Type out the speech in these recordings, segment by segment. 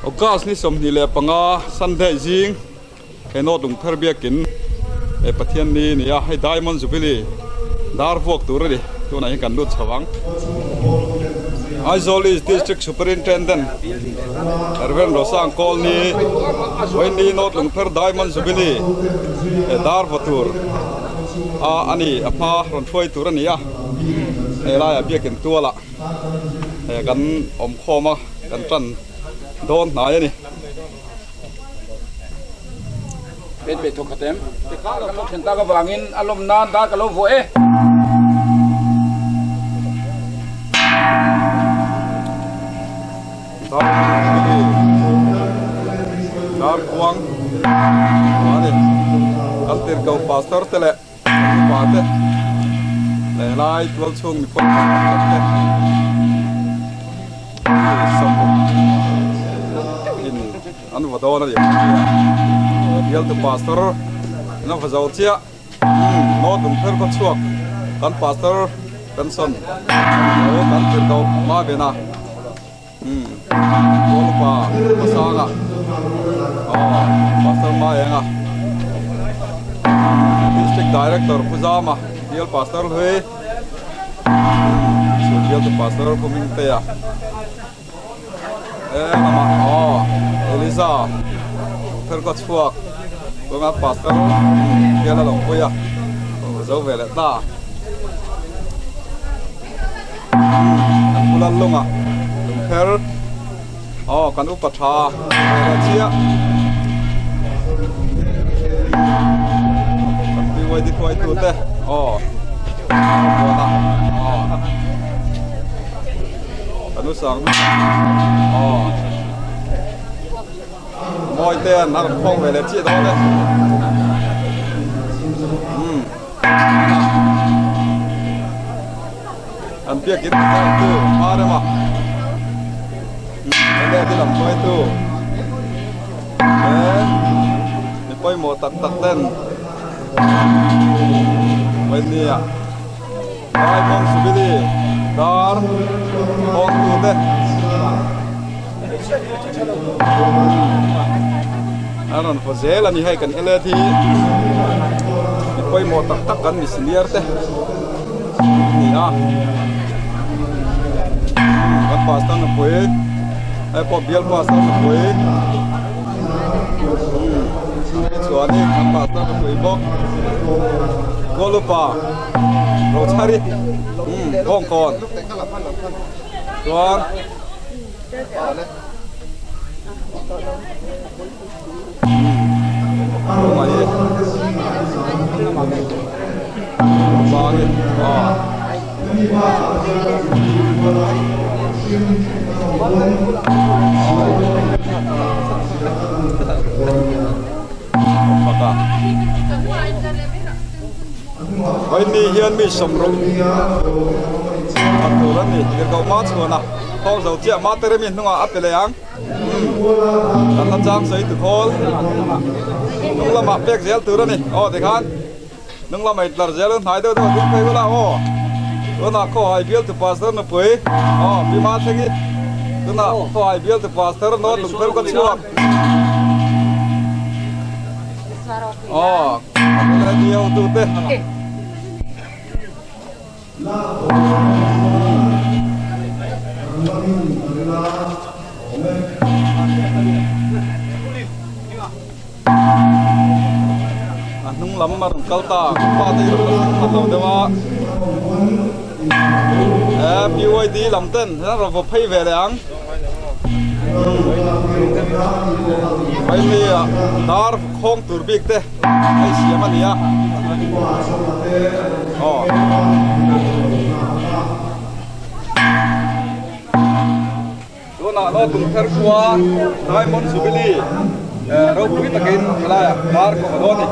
August ni 25 Sunday zing he North Lungpher biakin he Pathian ni a ni a, hei Diamond Jubilee dar vuak tur a ni, tunah hian kan lut chho ang. Aizawl East District Superintendent Rev Rosang Kawlni Vawiin North Lungpher Diamond Jubilee he dar vaw tur a a ni, a hma rawn hruai tur a ni a, hei laiah biakin tualah he kan awm khawm a kan tan dawn hnai a ni. Bet bet thawk khat em? Tikha kan lo thlen tak avangin a lawm nan dar ka lo vuah e. Dar kuang a ni. Kan tirhkoh pastor te leh upa te leh helai tual chhung mi pawh tak te sawmruk in an va dawn a ni. Bialtu pastor an va zo chiah. Maw tum pher khaw chhuak kan pastor Benson lo kan tir ko hma ven a Paul upa Pasanga aw pastor Maenga district director Pu Zama bial pastor hlui chhun bial tu pastor Pu Hmingtea e lamah aw Eliza pher khaw chhuak tunga pastor bial a lo pui a zo ve leh ta. Kan bula lungah lungpher aw kan upa tha ve chiah kan BYD hruaitu te aw buana aw kan u sang aw mawi te an rawn khawng ve leh chiah dawn e umm. An biakin a zaitu hma rema lehkha lam hruaitu he mi pawimawh tak tak ten Vawinia Diamond Jubilee dar hawngtu te an rawn haw zel a ni hei kan led hi mi pawimawh tak tak kan mi senior te ni a kan pastor nupui hei pawh bial pastor nupui chuanin kan pastor nupui bawk Kawlupa Rochhari Bawngkawn chuan. Vaini hian mi 60 a tur a ni tirhkoh hma chhuan a. Thawng zo chiah mah te remi hnungah a pe leh ang. Kan la chang sawi tu khawl. Hnung lamah pek zel tur a ni. Aw tikhan hnung lamah in tlar zel hnai deuh deuh a ding phei ula aw. Tunah khawhai bial tu pastor nupui aw pi ma thleng i tunah khawhai bial tu pastor nawt lungpher ka chhuak. Aw kan la diau tu te. A hnung lam a rawn kal ta pa te hi rawn kal lo deuh a e BYD lam ten an rawn vaw phei ve leh ang Vaimi ah dar khawng tur bik te hei siam a ni a aw tunah lo tumther khua Diamond Jubilee ropui takin helaiah dar kawm a dawn a ni.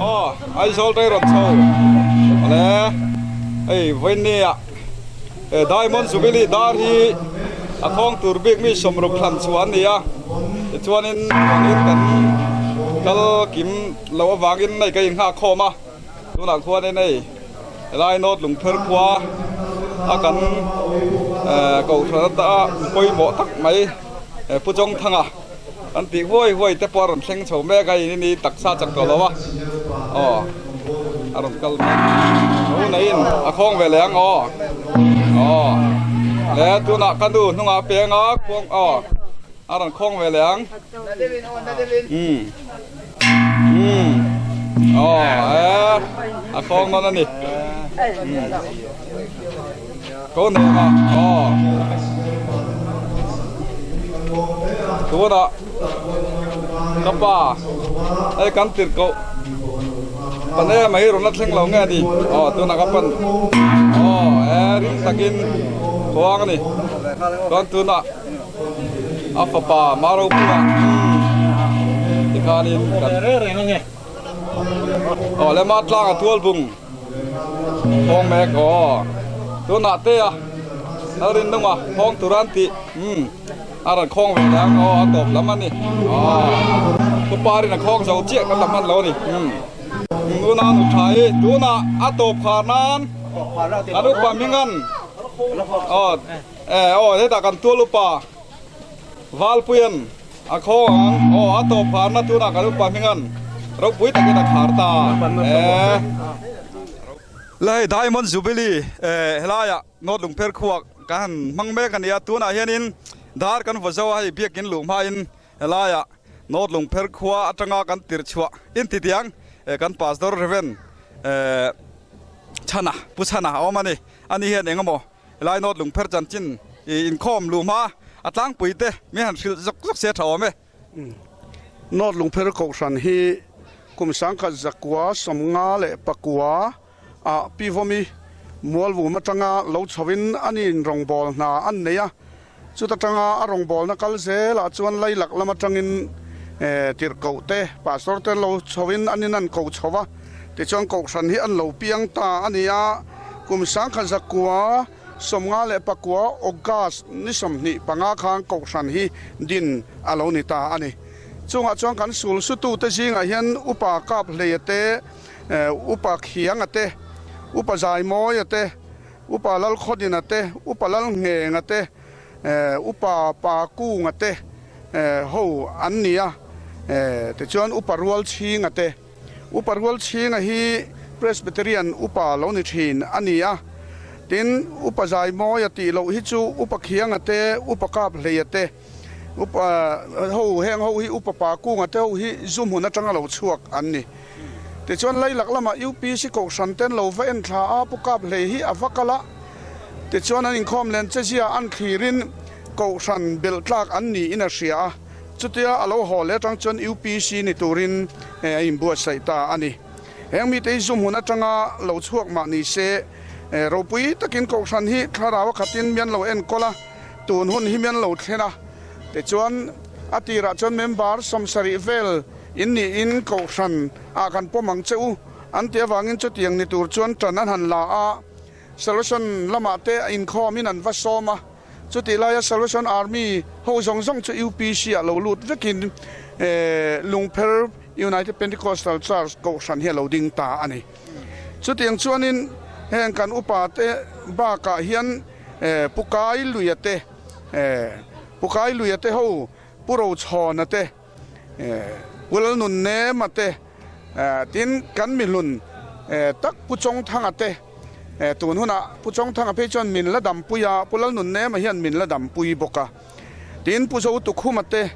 Aw Aizawl te rawn chho awle hei vawiinni ah Diamond Jubilee dar hi a khawng tur bik mi 60 thlan chhuah an ni a tichuanin kan kal kim loh avangin hei ka innghak khawm a. Tunah khuanin hei helai North Lungpher khua a kan kohhran ata pawimawh tak mai Pu Chawngthanga kan tih huai huai te pawh a rawn thleng chho mek a in ni taksa chak tawh lo a aw a rawn kal mek nu neiin a khawng ve leh ang aw aw le tunah ka nu hnungah peng a khuang aw a rawn khawng ve leh ang umm umm aw e a khawng nawn a ni Ko nen a aw tunah ka pa hei kan tirh koh pan em mai rawn la thleng lo nge ni aw tunah ka pan aw e ring takin khuang a ni chuan tunah a fapa Maropuia tikhanin kan aw lema tlanga tualbung. Khawng mek aw tunah te a a rin nung a khawng tur an tih umm a rawn khawng ve leh ang aw a tawp lam a ni aw puparin a khawng zo chiah kan la hman lo a ni umm tuna nu tha hi tunah a tawp khar nan an upa hming an aw eh aw hetah kan tual upa Valpuian a khawng ang aw a tawp kharna tunah kan upa hmingan ropui takin a khar ta e. La hei Diamond Jubilee eh helaiah North Lungpher khuak kan han hmang mek a nia tunah hianin dar kan vaw zo a hei biakin luh hmain helaiah North Lungpher khua atanga kan tirh chhuah intitiang eh kan Pastor Rev eh Chhana Pu Chhana a awm a ni ani hian engemaw Helai North Lungpher chanchin i inkhawm luh hma a tlangpui te min han hrilh zawk zawk sia tha awm e. North Lungpher Kohhran hi kum 1900 50 leh pakua ah Pi Vawmi Mualvum atanga lo chhoin an in rawngbâwl hna an nei a, chuta tanga a rawngbâwlna kal zelah chuan Lailak lam atangin tirhkoh te, Pastor te lo chhoin an in an ko chho va. Tichuan Kohhran hi an lo piang ta a ni a, kum 1959 August ni 25 khan Kohhran hi din a lo ni ta a ni. Chungah chuan kan sul sutute zingah hian Upa Kaphleia te, Upa Khianga te, Upa Zaimawia te, Upa Lalkhawdina te, Upa Lalnghenga te, Upa Pakunga te ho an ni a, tichuan Upa Rualchhinga te. Upa Rualchhinga hi Presbyterian upa lo ni thin a ni a, tin, Upa Zaimawia tih loh hi chu Upa Khianga te, Upa Kaphleia te, Upa ho heng ho hi Upa Pakunga te ho hi zu hmun atanga lo chhuak an ni. Tichuan Lailak lamah UPC Kohhran ten lo va en thla a, Pu Kaphlei hi a va kal a, tichuan an inkhawm len che zia an thlirin Kohhran belh tlak an niin a hria a. Chutia a lo haw leh atang chuan UPC ni turin a inbuatsaih ta a ni. Heng mite hi zumhmun atanga lo chhuak mah ni se, ropui takin Kohhran hi thlarau a khatin mian lo enkawl a, tun hun hi mian lo thlen a. Tichuan, a tirah chuan member 70 vel in niin Kohhran ah kan pawm ang che u an tih avangin chutiang ni tur chuan tan an han la a, Solution lamah te inkhawmin an va sawm a. Chutih laia Salvation Army ho zawng zawng chu UPC ah lo lut vekin Lungpher United Pentecostal Church kohhran hi a lo ding ta a ni. Chutiang chuanin heng kan upa te bakah hian Pu Kai Luia te, Pu Kai Luia te ho, Pu Rochhawna te, Pu Lalnunnema te, tin kan mihlun tak Pu Chawngthanga te, tun hunah Pu Chawngthanga phei chuan min la dampui a, Pu Lalnunnema hian min la dampui bawk a, tin Pu Zotukhuma te,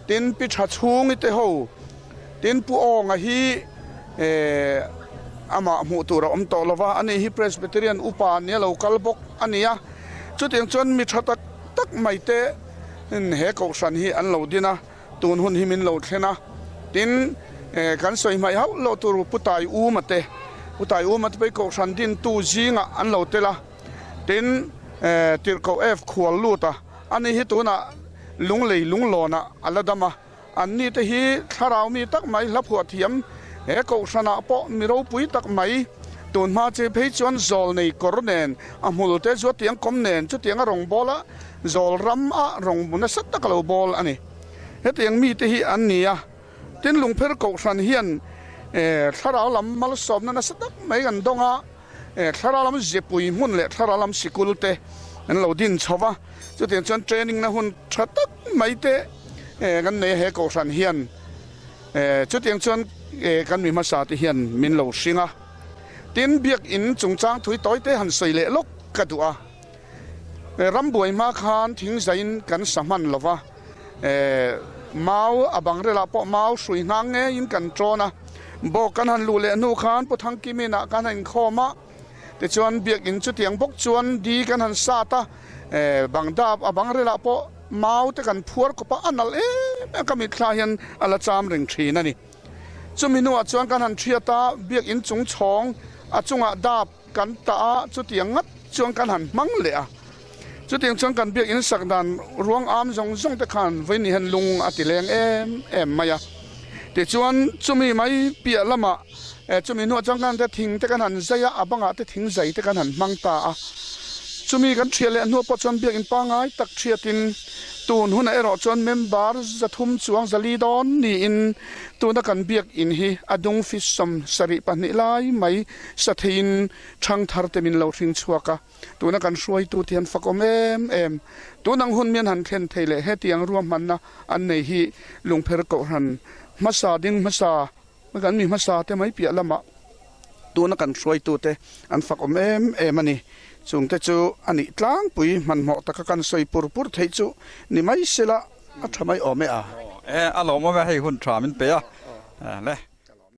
tin Pi Thachhungi te ho, tin Pu Awnga hi amah hmuh tur a awm tawh lo va, ani hi Presbyterian upa nia lo kal bawk a ni a, chutiang chuan mi tha tak tak mai te he kohhran hi an lo din a. Tun hun hi min lo thlen a, tin kan sawi hmaih hauh loh tur Pu Tai Uma te, Pu Tai Uma te pawh hi Kohhran dintu zingah an lo tel a, tin Tirhkoh F khual lut a, ani hi tunah Lunglei Lunglawnah a la dam a, anni te hi thlarau mi tak mai hla phuah thiam he Kohhranah pawh mi ropui tak mai tun hma che phei chuan zawl nei kawr nen a hmul te chuatiang kawm nen chutiang a rawn bawl a, Zawl ram a rawn nasa tak a lo bawl a ni. Hetiang mite hi an ni a, tin Lungpher Kohhran hian Thlarau lam malsawmna nasa tak mai kan dawng a, thlarau lam zepui hmun leh thlarau lam sikul te an lo din chho va, chutiang chuan training na hun tha tak mai te kan nei a he kohhran hian chutiang chuan kan mi hmasa te hian min lo hring a. Tin, biakinn chungchang thui tawi te han sawi leh lawk ka duh a. Rambuai hma khan thingzaiin kan sa hman lo va, mau a bangrelah pawh mau hrui hnang ngeiin kan ṭawn a. Bawk kan han luh leh hnu khan Pu Thangkiminah kan han inkhawm a, tichuan biakinn chutiang bawk chuan di kan han sat a, bangdap a bangrelah pawh mau te kan phuar kawp a, a nalh em em ka mitthla hian a la cham reng ṭhin a ni. Chumi hnuah chuan kan han ṭhiat a, biakinn chung chhawng a chungah dap, Kan tah a, chutiang ngat chuan kan han hmang leh a. Chutiang chuan kan biakinn sak dan ruang am zawng zawng te khan vawiin hian lung a ti leng em em mai a. Tichuan chumi mai piah lamah chumi hnuah chuan kan te thing te kan han zai a, a bangah te thing zai te kan han hmang ta a. Chumi kan thiah leh hnuah pawh chuan biakinn pangngai tak thiatin tun hunah erawh chuan member 300 chuang 400 dawn niin tuna kan biakinn hi a dung fi 72 lai mai Sa theiin ṭhang thar te min lo hring chhuak a, tuna kan hruaitu te hian fak awm em em. Tun ang hun mian han thlen thei leh hetiang ruahmanna an nei hi lungpher kohhran hmasa ding hmasa kan mi hmasa te mai piah lamah tuna kan hruaitu te an fak awm em em a ni. Chung te chu a nih tlangpui hmanhmawh taka kan sawi pur pur theih chu ni mai sela a ṭha mai awm e a. E, a lawmawm e, hei hun ṭha min pe a. Le.